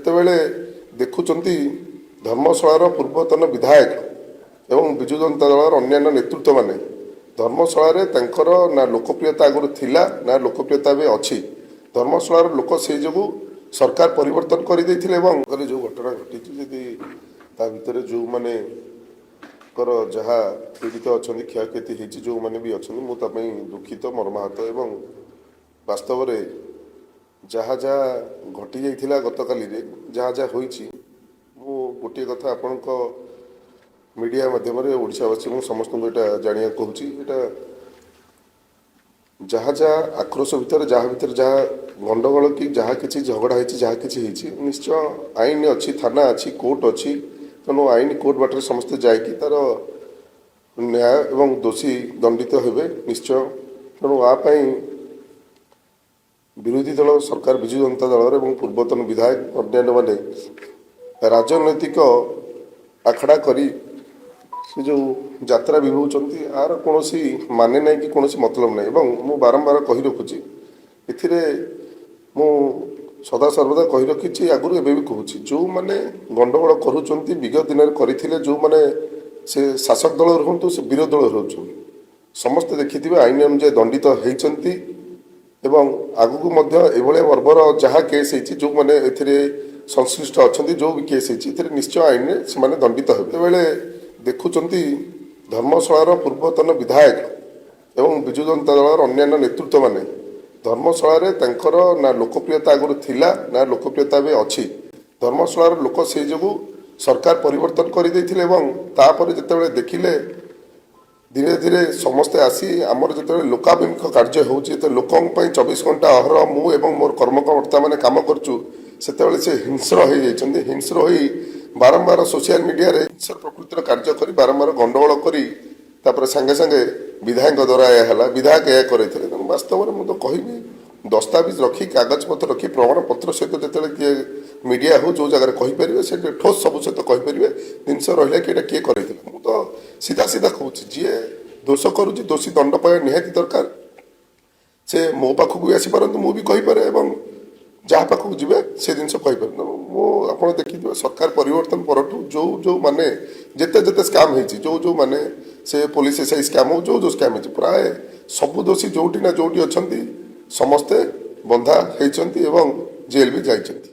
ଯେତେବେଳେ ଦେଖୁଛନ୍ତି ଧର୍ମଶାଳାର ପୂର୍ବତନ ବିଧାୟକ ଏବଂ ବିଜୁ ଜନତା ଦଳର ଅନ୍ୟାନ୍ୟ ନେତୃତ୍ୱମାନେ, ଧର୍ମଶାଳାରେ ତାଙ୍କର ନା ଲୋକପ୍ରିୟତା ଆଗରୁ ଥିଲା, ନା ଲୋକପ୍ରିୟତା ଏବେ ଅଛି। ଧର୍ମଶାଳାର ଲୋକ ସେଇ ଯୋଗୁଁ ସରକାର ପରିବର୍ତ୍ତନ କରିଦେଇଥିଲେ। ଏବଂ ଯେଉଁ ଘଟଣା ଘଟିଛି, ଯଦି ତା ଭିତରେ ଯେଉଁମାନେଙ୍କର ଯାହା ପୀଡ଼ିତ ଅଛନ୍ତି, କ୍ଷୟକ୍ଷତି ହେଇଛି, ଯେଉଁମାନେ ବି ଅଛନ୍ତି, ମୁଁ ତା ପାଇଁ ଦୁଃଖିତ, ମର୍ମାହତ। ଏବଂ ବାସ୍ତବରେ ଯାହା ଯାହା ଘଟି ଯାଇଥିଲା, ଗତକାଲିରେ ଯାହା ଯାହା ହୋଇଛି, ମୁଁ ଗୋଟିଏ କଥା ଆପଣଙ୍କ ମିଡ଼ିଆ ମାଧ୍ୟମରେ ଓଡ଼ିଶାବାସୀ ମୁଁ ସମସ୍ତଙ୍କୁ ଏଇଟା ଜାଣିବାକୁ କହୁଛି। ଏଇଟା ଯାହା ଯାହା ଆକ୍ରୋଶ ଭିତରେ, ଯାହା ଭିତରେ ଯାହା ଗଣ୍ଡଗୋଳ କି ଯାହା କିଛି ଝଗଡ଼ା ହେଇଛି, ଯାହା କିଛି ହେଇଛି, ନିଶ୍ଚୟ ଆଇନ ଅଛି, ଥାନା ଅଛି, କୋର୍ଟ ଅଛି। ତେଣୁ ଆଇନ କୋର୍ଟ ବାଟରେ ସମସ୍ତେ ଯାଇକି ତାର ନ୍ୟାୟ ଏବଂ ଦୋଷୀ ଦଣ୍ଡିତ ହେବେ ନିଶ୍ଚୟ। ତେଣୁ ଆ ପାଇଁ ବିରୋଧୀ ଦଳ, ସରକାର, ବିଜୁ ଜନତା ଦଳର ଏବଂ ପୂର୍ବତନ ବିଧାୟକ, ଅନ୍ୟାନ୍ୟମାନେ ରାଜନୈତିକ ଆଖଡ଼ା କରି ସେ ଯେଉଁ ଯାତ୍ରା ବିଭଉଛନ୍ତି, ଆର କୌଣସି ମାନେ ନାହିଁ କି କୌଣସି ମତଲବ ନାହିଁ। ଏବଂ ମୁଁ ବାରମ୍ବାର କହି ରଖୁଛି, ଏଥିରେ ମୁଁ ସଦାସର୍ବଦା କହି ରଖିଛି ଆଗରୁ, ଏବେ ବି କହୁଛି, ଯେଉଁମାନେ ଗଣ୍ଡଗୋଳ କରୁଛନ୍ତି, ବିଗତ ଦିନରେ କରିଥିଲେ, ଯେଉଁମାନେ ସେ ଶାସକ ଦଳ ରୁହନ୍ତୁ, ସେ ବିରୋଧୀ ଦଳ ରୁହନ୍ତୁ, ସମସ୍ତେ ଦେଖିଥିବେ ଆଇନ ଅନୁଯାୟୀ ଦଣ୍ଡିତ ହେଇଛନ୍ତି। ଏବଂ ଆଗକୁ ମଧ୍ୟ ଏଭଳିଆ ବର୍ବର ଯାହା କେସ୍ ହେଇଛି, ଯେଉଁମାନେ ଏଥିରେ ସଂଶ୍ଳିଷ୍ଟ ଅଛନ୍ତି, ଯେଉଁ ବି କେସ୍ ହେଇଛି, ଏଥିରେ ନିଶ୍ଚୟ ଆଇନରେ ସେମାନେ ଦଣ୍ଡିତ ହେବେ। ଯେତେବେଳେ ଦେଖୁଛନ୍ତି ଧର୍ମଶାଳାର ପୂର୍ବତନ ବିଧାୟକ ଏବଂ ବିଜୁ ଜନତା ଦଳର ଅନ୍ୟାନ୍ୟ ନେତୃତ୍ୱମାନେ, ଧର୍ମଶାଳାରେ ତାଙ୍କର ନା ଲୋକପ୍ରିୟତା ଆଗରୁ ଥିଲା, ନା ଲୋକପ୍ରିୟତା ଏବେ ଅଛି। ଧର୍ମଶାଳାର ଲୋକ ସେଇ ଯୋଗୁଁ ସରକାର ପରିବର୍ତ୍ତନ କରିଦେଇଥିଲେ। ଏବଂ ତାପରେ ଯେତେବେଳେ ଦେଖିଲେ ଧୀରେ ଧୀରେ ସମସ୍ତେ ଆସି ଆମର ଯେତେବେଳେ ଲୋକାଭିମୁଖ କାର୍ଯ୍ୟ ହେଉଛି, ଯେତେବେଳେ ଲୋକଙ୍କ ପାଇଁ 24 ଘଣ୍ଟା ଅହରହ ମୁଁ ଏବଂ ମୋର କର୍ମକର୍ତ୍ତାମାନେ କାମ କରୁଛୁ, ସେତେବେଳେ ସେ ହିଂସ୍ର ହେଇଯାଇଛନ୍ତି। ହିଂସ୍ର ହୋଇ ବାରମ୍ବାର ସୋସିଆଲ ମିଡ଼ିଆରେ ହିଂସ୍ର ପ୍ରକୃତିର କାର୍ଯ୍ୟ କରି, ବାରମ୍ବାର ଗଣ୍ଡଗୋଳ କରି, ତାପରେ ସାଙ୍ଗେ ସାଙ୍ଗେ ବିଧାୟକଙ୍କ ଦ୍ୱାରା ଏହା ହେଲା, ବିଧାୟକ ଏହା କରାଇଥିଲେ। ତେଣୁ ବାସ୍ତବରେ ମୁଁ ତ କହିବି, ଦସ୍ତାବିଜ ରଖି, କାଗଜପତ୍ର ରଖି, ପ୍ରମାଣପତ୍ର ସହିତ ଯେତେବେଳେ କିଏ ମିଡ଼ିଆ ହଉ, ଯେଉଁ ଜାଗାରେ କହିପାରିବେ, ସେଠି ଠୋସ୍ ସବୁ ସହିତ କହିପାରିବେ। ଜିନିଷ ରହିଲା କି ଏଇଟା କିଏ କରାଇଥିଲା। ମୁଁ ତ ସିଧା ସିଧା କହୁଛି, ଯିଏ ଦୋଷ କରୁଛି, ଦୋଷୀ ଦଣ୍ଡ ପାଇବା ନିହାତି ଦରକାର। ସେ ମୋ ପାଖକୁ ବି ଆସିପାରନ୍ତି, ମୁଁ ବି କହିପାରେ ଏବଂ ଯାହା ପାଖକୁ ଯିବେ ସେ ଜିନିଷ କହିପାରେ। ତେଣୁ ମୁଁ ଆପଣ ଦେଖିଥିବେ, ସରକାର ପରିବର୍ତ୍ତନ ପରଠୁ ଯେଉଁ ଯେଉଁମାନେ ଯେତେ ଯେତେ ସ୍କାମ୍ ହେଇଛି, ଯେଉଁ ଯେଉଁମାନେ ସେ ପୋଲିସ ଏସ୍ଆଇ ସ୍କାମ୍ ହଉ, ଯେଉଁ ଯେଉଁ ସ୍କାମ୍ ହେଇଛି, ପ୍ରାୟ ସବୁ ଦୋଷୀ ଯେଉଁଠି ନା ଯେଉଁଠି ଅଛନ୍ତି, ସମସ୍ତେ ବନ୍ଧା ହେଇଛନ୍ତି ଏବଂ ଜେଲ୍ ବି ଯାଇଛନ୍ତି।